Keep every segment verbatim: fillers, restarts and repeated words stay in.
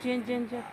Jen, jen, jen.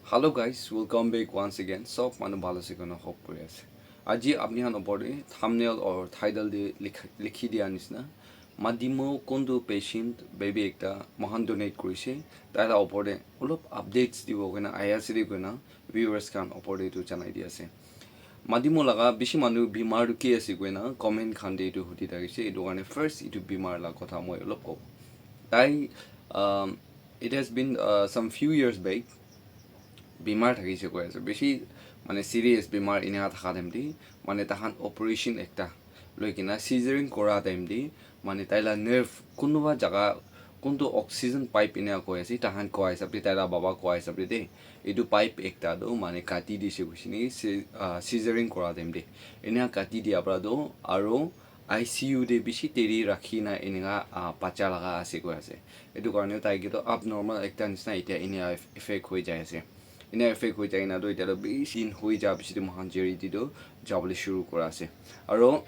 Hello guys, welcome back once again. Sob manu bhal ase koina hope kuri ase. Aji apni khan opor te thumbnail or title te likh- likhi dia nisna, Madimo kuntu patient baby ekta mohan donate kurise, tai la opor te olop updates dibo koina ahi ase de koina viewers khan opor te etu janai di ase. Madimo laga bishi manu bimar tu ki ase koina comment khan te etu hudi thakise, etu karne first etu bimar la kotha moi olop kobo. Tai, um, it has been, uh, some few years back, bimar thakise koi ase, bishi mane serious bimar enia thaka time te, mane tahan operation ekta loi kena scissoring kora time te, mane tai la nerve kunuba jaga kuntu oxygen pipe enia koi ase, tahan koa hisab te, tai la baba koa hisab te de, etu pipe ekta tu mane kati dise kuise ni, si- ah, scissoring kora time te enia kati dia pra tu aro I C U te bishi deri rakhi na enika, ah, bacha laga ase koi ase. Etu karne tai ke tu abnormal ekta nisna etia enia eff- effect hoi jai ase. Enia effect hoi jai na tu etia tu bishi din hoi ja bishi tu mohan jeri di tu jabole shuru kura ase. Aro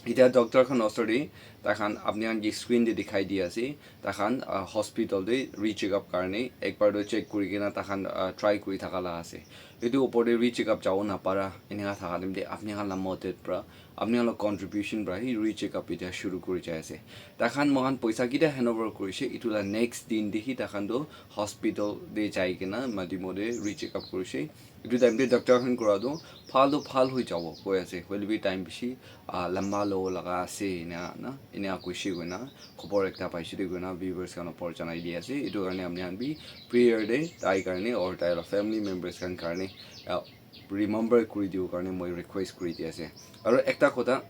etia doctor khan osor te tai khan apni khan ke screen te dikhai di ase. Tai khan, ah, hospital te re-check up karne ekbar tu check kuri kena tai khan, ah, try kuri thaka la ase. Etu opor te re-check up jabo napara enika thaka time te apni khan la madad pra, apni khan la contribution pra hi re-check up etia shuru kuri jai ase. Tai khan moikhan poisa kita hand over kurise, etu la next din te hi tai khan tu hospital te jai kena Madimo te re-check up kurise. Etu time te doctor khan kura tu bhal tu bhal hoi jabo koi ase, hoile bi time bishi, ah, lamba lobo laga ase ena na, ena kuise koina khobor ekta paise de koina viewers khan opor janai di ase. Etu karne apni khan bi prayer te tai karne or tai la family members khan karne, ah, remember kuri dibo karne moi request kuri di ase. Aro ekta kotha,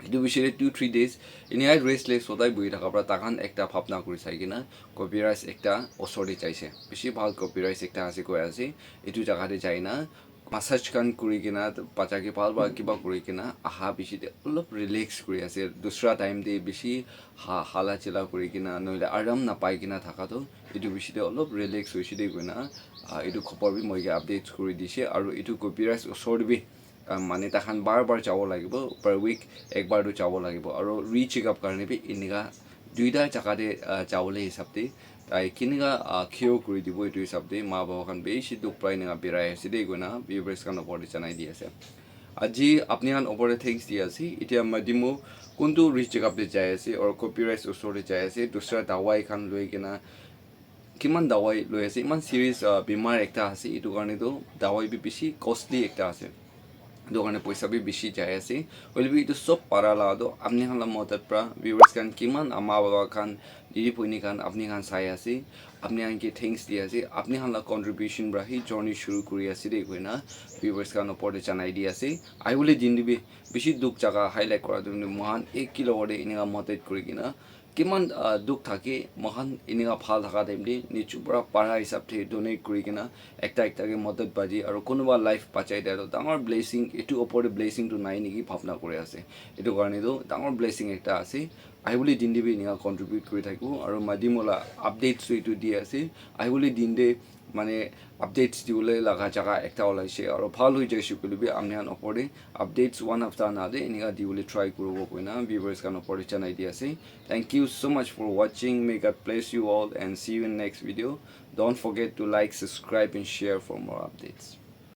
etu bishi te two three days enia restless hodai buhi thaka pra tai khan ekta bhabna kuri sai kena Kopirice ekta osor te jaise. Bishi bhal Kopirice ekta ase koi ase. Etu jaga te jai na massage khan kuri kena bacha ke bhal bhal kiba kuri kena aha bishi te olop relax kuri ase. Dusra time te bishi ha- hala chila kuri kena nohoile aram napai kena thaka tu etu bishi te olop relax hoise de koina, ah, etu khobor bi moi ke update kuri dise. Aru etu Kopirice osor te bi, ah, mane tai khan bar bar jabo lagibo, per week ekbar tu jabo lagibo. Aru re-check up karne bi enika duita jaga te, ah, jabole hisab te tai kinika, ah, cure kuri dibo, etu hisab te ma baba khan bishi dukh pai enika birai ase de koina viewers khan opor te janai di ase. Aji apni khan opor te thanks di ase. Etia Madimo kuntu re-check up te jai ase or Kopirice osor te jai ase, dusra dawai khan loi kena kiman dawai loi ase, iman serious, ah, bimar ekta ase, etu karne tu dawai bi bishi costly ekta ase, etu karne poisa bi bishi jai ase. Hoile bi etu sob para la tu apni khan la madad pra viewers khan kiman ama baba khan, didi bhoni khan apni khan sai ase, apni khan ke thanks di ase, apni khan la contribution pra hi journey shuru kuri ase de koina viewers khan opor te janai di ase. Ahibole din te bi bishi dukh jaga highlight kura tu moikhan ek kilo te enika madad kuri kena kiman, ah, dukh thake, moikhan enika bhal thaka time te nichu para para hisab te donate kuri kena ekta ekta ke madad baji aru kunuba life bachai dia tu dangor blessing, etu opor te blessing tu nai neki bhabna kuri ase. Etu karne tu dangor blessing ekta ase. Ahibole din te bi enika contribute kuri thakibo aru Madimo la updates tu etu di ase. Ahibole din te mane updates dibole laga jaga ekta olaise aru bhal hoi jaise koile bi apni khan opor te updates one hafta na te enika dibole try kuribo koina viewers khan opor te janai di ase. Thank you so much for watching. May God bless you all and see you in next video. Don't forget to like, subscribe and share for more updates.